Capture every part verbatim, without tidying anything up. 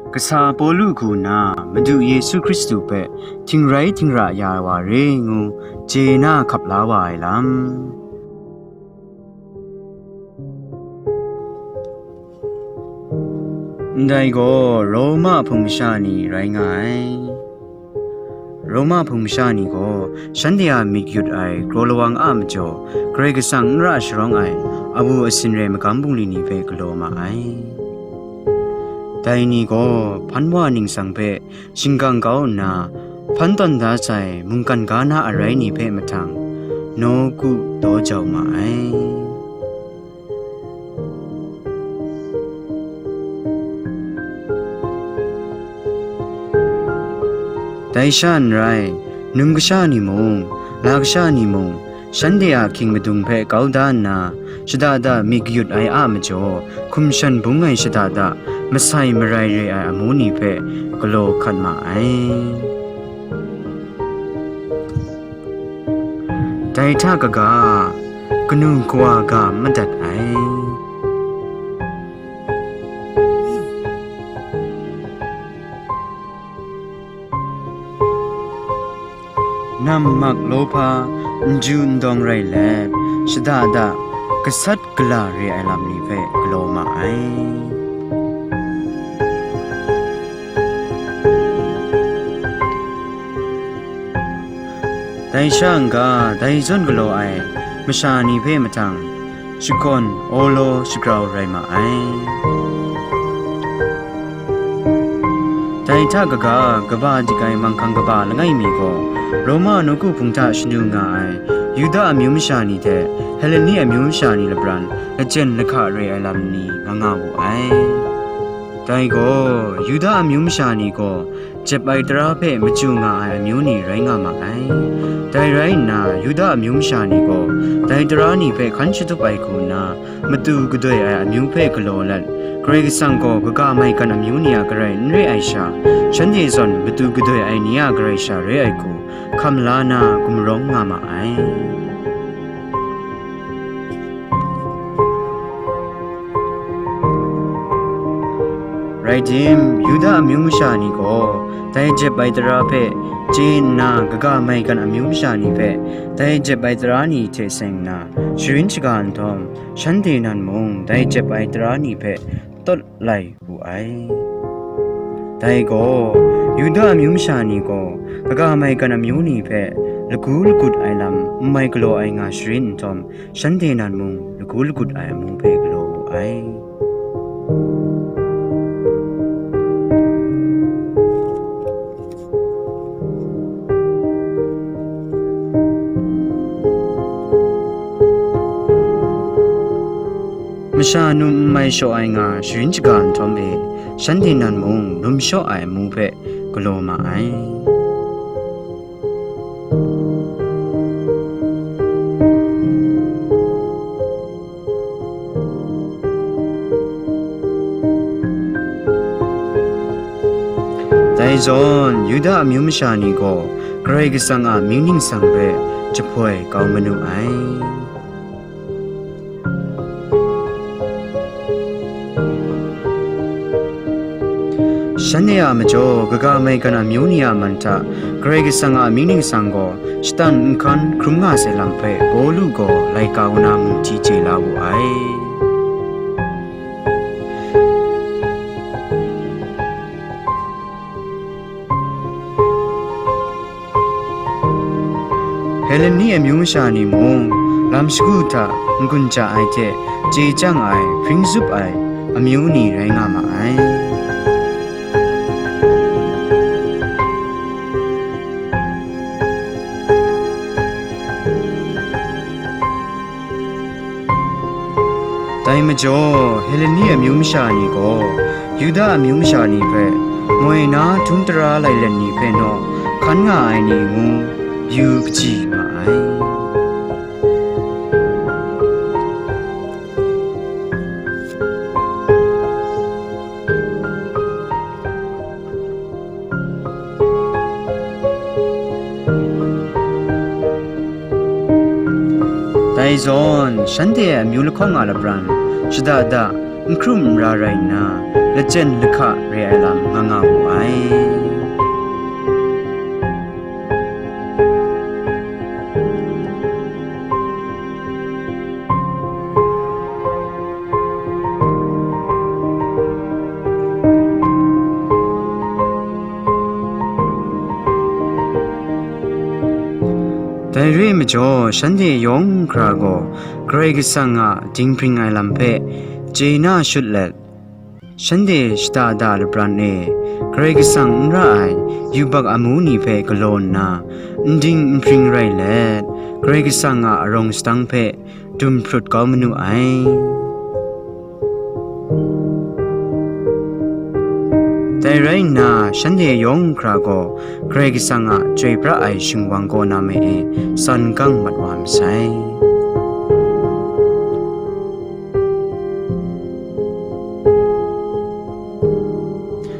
Kasa Pawlu hku nna Madu Yesu Hkristu hpe htingrai htingra ya ai wa re ngu chye na hkap la wa ai lam. Ndai gaw Roma hpung masha ni rai nga ai. Roma hpung masha ni gaw shanhte a myit yut ai kraw lawang a majaw, Karai Kasang n ra sharawng ai awu asin rai magam bungli ni hpe galaw ma ai. Dai ni gaw hpan wa ningsang hpe shingkang kau nna, hpan tawn da sai mungkan ga na arai ni hpe mahtang, nawku daw jau ma ai. Dai sha n rai, num kasha ni mung, la kasha ni mung, shanhte a hkying madung hpe kau da nna, shada da myit kayut ai a majaw, hkum shan bung ai shada da masai marai re ai amu ni hpe galaw hkat ma ai. Dai hta kaga, kanu kawa ga madat ai. Nam mak lawhpa, n ju n dawng rai let, shada da gasat gala re ai lam ni hpe galaw ma ai. Dai sha n-ga, dai zawn galaw ai masha ni hpe mahtang, shakawn awlaw shagrau rai ma ai. Dai hta kaga, kaba dik ai manghkang kaba langai mi gaw, Roma nawku hpung hta shanu nga ai Yuda amyu masha ni hte Heleni amyu masha ni lapran lajeng lahka re ai lam ni nga nga wu ai. Dai gaw, Yuda amyu masha ni gaw jep ai tara hpe machyu nga ai amyu ni rai nga ma ai. Dai rai nna, Yuda amyu masha ni gaw dai tara ni hpe hkan shatup ai hku nna, matu gadoi ai amyu hpe galaw let, Karai Kasang gaw kaga maigan amyu ni a garai n re ai sha, shanhte zawn matu gadoi ai ni a garai sha re ai hku, hkam la na gumrawng nga ma ai. Rai tim, Yuda amyu masha ni gaw dai jep ai tara hpe chye nna, kaga maigan amyu masha ni hpe dai jep ai tara ni hte seng nna sharin shaga nhtawm, shanhte nan mung dai jep ai tara ni hpe tawt lai wu ai. Dai gaw, Yuda amyu masha ni gaw kaga maigan amyu ni hpe lagu lagut ai lam n mai galaw ai nga sharin nhtawm, shanhte nan mung lagu lagut ai amu hpe galaw wu ai. Masha num n mai shaw ai nga sharin shaga nhtawm e, shanhte nan mung num shaw ai amu hpe galaw ma ai. Dai zawn, Yuda amyu masha ni gaw Karai Kasang a mying ningsang hpe jahpoi kau manu ai. Shanhte a majaw, kaga maigan amyu ni a man hta Karai Kasang a mying ningsang gaw shatan n hkan hkrum nga sai lam hpe Pawlu gaw laika wa na mu hti chye la wu ai. Heleni amyu masha ni mung lam shagu hta n-gun ja ai hte chye chyang ai, hpring zup ai amyu ni rai nga ma ai. Dai majaw, Heleni amyu masha ni gaw Yuda amyu masha ni hpe moi na htum tara lailen ni hpe naw hkan nga ai ni ngu yu kaji ma ai. Dai zawn, shanhte a amyu lahkawng a lapran shada da n hkrum n ra rai nna, lachyen lahka re ai lam nga nga wu ai. Dai re ai majaw, shanhte yawng hkra gaw Karai Kasang a dinghpring ai lam hpe chye na shut let, shanhte shada da lapran e, Karai Kasang n ra ai yubak amu ni hpe galaw nna, n ding n hpring rai let, Karai Kasang a arawng sadang hpe dum hprut kau manu ai. Dai rai nna, shanhte yawng hkra gaw Karai Kasang a chyoi pra ai shingwang kaw na ma e san gang mat wa masai.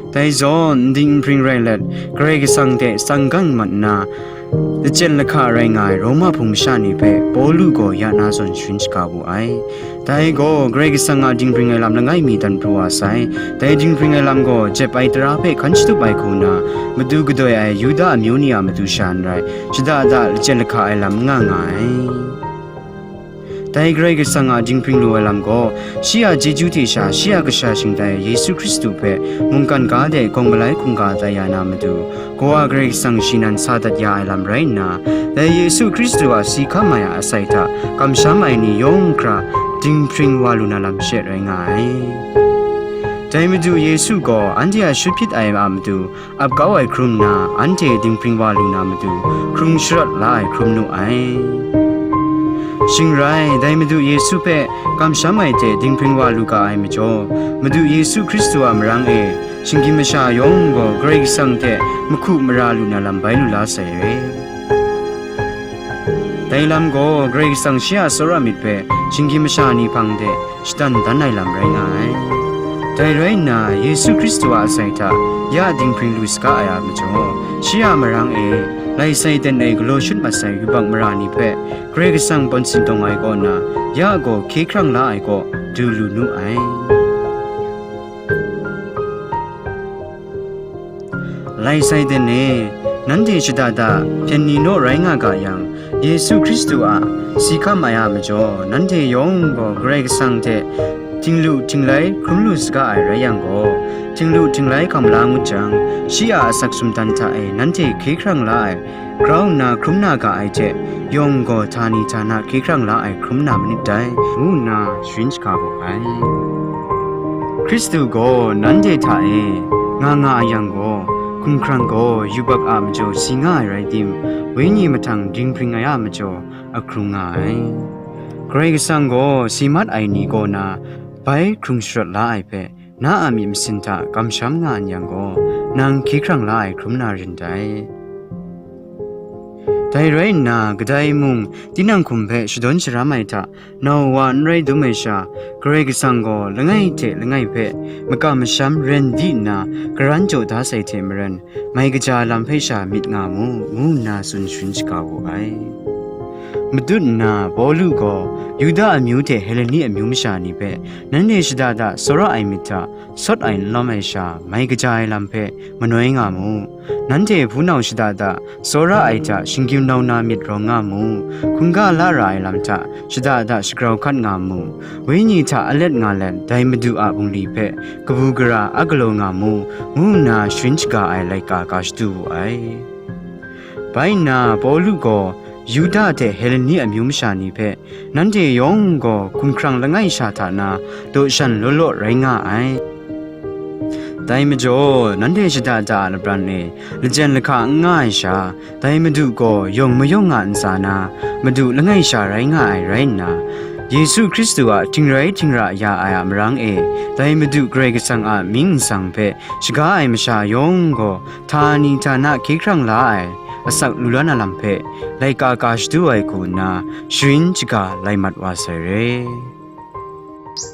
Dai zawn, n ding n hpring rai let, Karai Kasang hte san gang mat nna, lachyen lahka rai nga ai Roma hpung masha ni hpe Pawlu gaw ya na zawn sharin shaga wu ai. Dai gaw Karai Kasang a dinghpring ai lam langai mi dan pru wa sai. Dai dinghpring ai lam gaw jep ai tara hpe hkan shatup ai hku na, matu gadoi ai Yuda amyu ni a matu sha n rai, shada da lachyen lahka ai lam n nga nga ai. Dai Karai Kasang a dinghpring lu ai lam gaw, shi a chyeju hte sha shi a Kasha shingtai Yesu Hkristu hpe mungkan ga de gawng malai hkungga tai ya na matu, Kawa Karai Kasang shi nan sa dat ya ai lam rai nna, dai Yesu Hkristu a si hkam ai a asai hta kamsham ai ni yawng hkra dinghpring wa lu na lam she rai nga ai. Dai Madu Yesu gaw anhte a shut hpyit ai a matu ap kau ai hkrum nna, anhte dinghpring wa lu na matu hkrung sharawt la ai hkrum nu ai. Shing rai, dai Madu Yesu hpe kamsham ai hte dinghpring wa lu ga ai majaw, Madu Yesu Hkristu a marang e, shinggyim masha yawng gaw Karai Kasang hte mahku mara lu na lam bai lu la sai re. Dai lam gaw Karai Kasang shi a tsawra myit hpe shinggyim masha ni hpang de shadan dan ai lam rai nga ai. Dai rai nna, Yesu Hkristu a asai hta ya dinghpring lu saga ai a majaw, shi a marang e, lai sai ten e galaw shut mat sai yubak mara ni hpe Karai Kasang pawng sintawng ai kaw na, ya gaw hkye hkrang la ai kaw du lu nu ai. Lai sai den e, nanhte shada da hpyen ni naw rai nga ga yang, Yesu Hkristu a si hkam ai a majaw, nanhte yawng gaw Karai Kasang hte htinglu htinglai hkrum lu saga ai rai yang gaw, htinglu htinglai hkam la ngut jang, shi a asak sumdan hta e nanhte hkye hkrang la ai, grau nna hkrum na ga ai hte, yawng gaw htani htana hkye hkrang la ai hkrum na manit dai, ngu nna sharin shaga gaw ai. Hkristu gaw nanhte hta e nga nga ai yang gaw, hkumhkrang gaw yubak a majaw si nga ai rai tim, wenyi mahtang dinghpring ai a majaw ahkrung nga ai. Karai Kasang gaw si mat ai ni kaw na bai hkrung sharawt la ai hpe, na a myit masin hta kamsham nga n yang gaw, nang hkye hkrang la ai hkrum na rin dai. Dai rai nna, kadai mung tinang hkum hpe shadawn sharam ai hta, nau wa n rai dum ai sha, Karai Kasang gaw langai hte langai hpe makam masham ren di nna karan jaw da sai hte maren, mai kaja lam hpe sha myit nga mu, ngu nna tsun sharin shaga wu ai. Matut nna, Pawlu gaw Yuda amyu hte Heleni amyu masha ni hpe, nanhte shada da tsawra ai myit hta, sawt ai n lawm ai sha, mai kaja ai lam hpe manoi nga mu. Nanhte hpunau shada da tsawra ai hta shinggyim nau na myit rawng nga mu. Hkungga la ra ai lam hta shada da shagrau hkat nga mu. Wenyi hta alet nga let, dai Madu a bungli hpe kabu gara a galaw nga mu, ngu nna sharin shaga ai laika ka shadu wu ai. Bai nna, Pawlu gaw Yuda hte Heleni amyu masha ni hpe, nanhte yawng gaw hkumhkrang langai sha hta na daw shan law law rai nga ai. Dai majaw, nanhte shada da a lapran e, lajyen lahka n nga ai sha, dai Madu gaw yawng mayawng nga ntsa na, Madu langai sha rai nga ai rai nna, Yesu Hkristu a htingrai htingra ya ai a marang e, dai Madu Karai Kasang a mying nsang hpe shaga ai masha yawng gaw, htani htana hkye hkrang la ai asak lu la na lam hpe, laika ka shadu ai hku nna, sharin shaga lai mat wa sai re.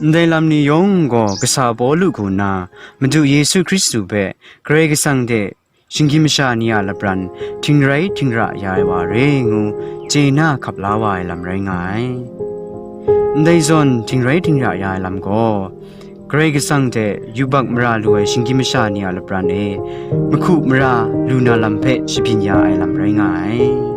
Ndai lam ni yawng gaw kasa Pawlu hku nna, Madu Yesu Hkristu hpe Karai Kasang hte shinggyim masha ni a lapran htingrai htingra ya ai wa re ngu chye na hkap la wa ai lam rai nga ai. Ndai zawn htingrai htingra ya ai lam gaw, Karai Kasang hte yubak mara lu ai shinggyim masha ni a lapran e, mahku mara lu na lam hpe shabyin ya ai lam rai nga ai.